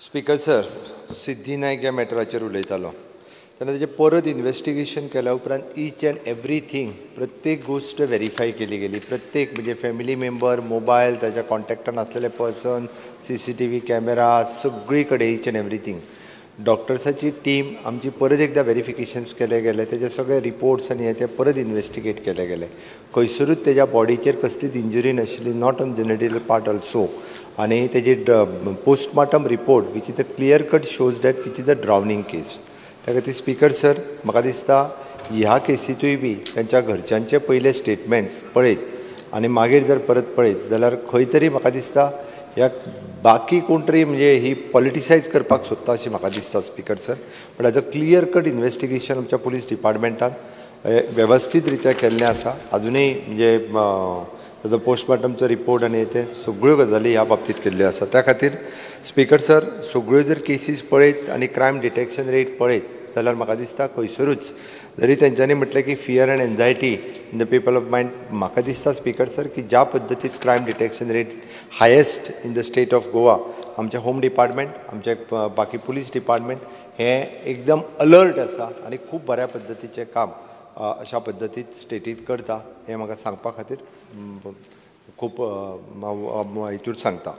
Speaker sir, Siddhi Naik ह्या मॅटराचेर उलयतालो तेन्ना तेजें परत इन्वेस्टिगेशन केल्या उपरांत इच एंड एवरीथींग, प्रत्येक गोश्ट वेरीफाय केली गेली. प्रत्येक म्हणजे फॅमिली मेंबर, मोबायल, ताच्या कॉन्टेक्टान आसलेले पर्सन, सीसीटीव्ही कॅमेरा, सगळी कडेन इच एंड एवरीथींग. डॉक्टर्साची टीम आमची परत एकदां वेरिफिकेशन्स केले गेले. तेजे सगळे रिपोर्ट्स आनी हे ते परत इन्वेस्टिगेट केले गेले. खंयसरूच तेज्या बॉडीचेर कसलीच इंजुरी नाशिल्ली, not on genital part also. आनी तेजी postmortem report which is a clear cut shows that which is a drowning case. त्या खातीर स्पीकर सर, म्हाका दिसता ह्या केसींतूय बी तांच्या घरच्यांचे पयले स्टेटमेंट्स पळयत आनी मागीर जर परत पळयत जाल्यार खंय तरी म्हाका दिसता ह्या बाकी कोण तरी म्हणजे ही पॉलिटिसायज करपाक सोदता अशें म्हाका दिसता speaker sir. But as a clear cut investigation आमच्या पुलीस डिपार्टमेंटान वेवस्थीत रित्या केल्लें आसा. आजुनूय म्हणजे ताजो पोस्टमार्टमचो रिपोर्ट आनी ते सगळ्यो गजाली ह्या बाबतींत केल्ल्यो आसा. त्या खातीर स्पीकर सर, सगळ्यो जर केसीस पळयत आनी क्रायम डिटेक्शन रेट पळयत जाल्यार म्हाका दिसता खंयसरूच जरी तेंच्यांनी म्हटलें की fear and anxiety in the people of mind, म्हाका दिसता स्पीकर सर की ज्या पद्दतीन crime detection rate highest in the state of Goa, आमचें होम डिपार्टमेंट, आमचें बाकी पुलीस डिपार्टमेंट हें एकदम अलर्ट आसा आनी खूब बऱ्या पद्दतीचें काम अशा पद्दतीन स्टेटींत करता हें म्हाका सांगपा खातीर खूब हितूर सांगता.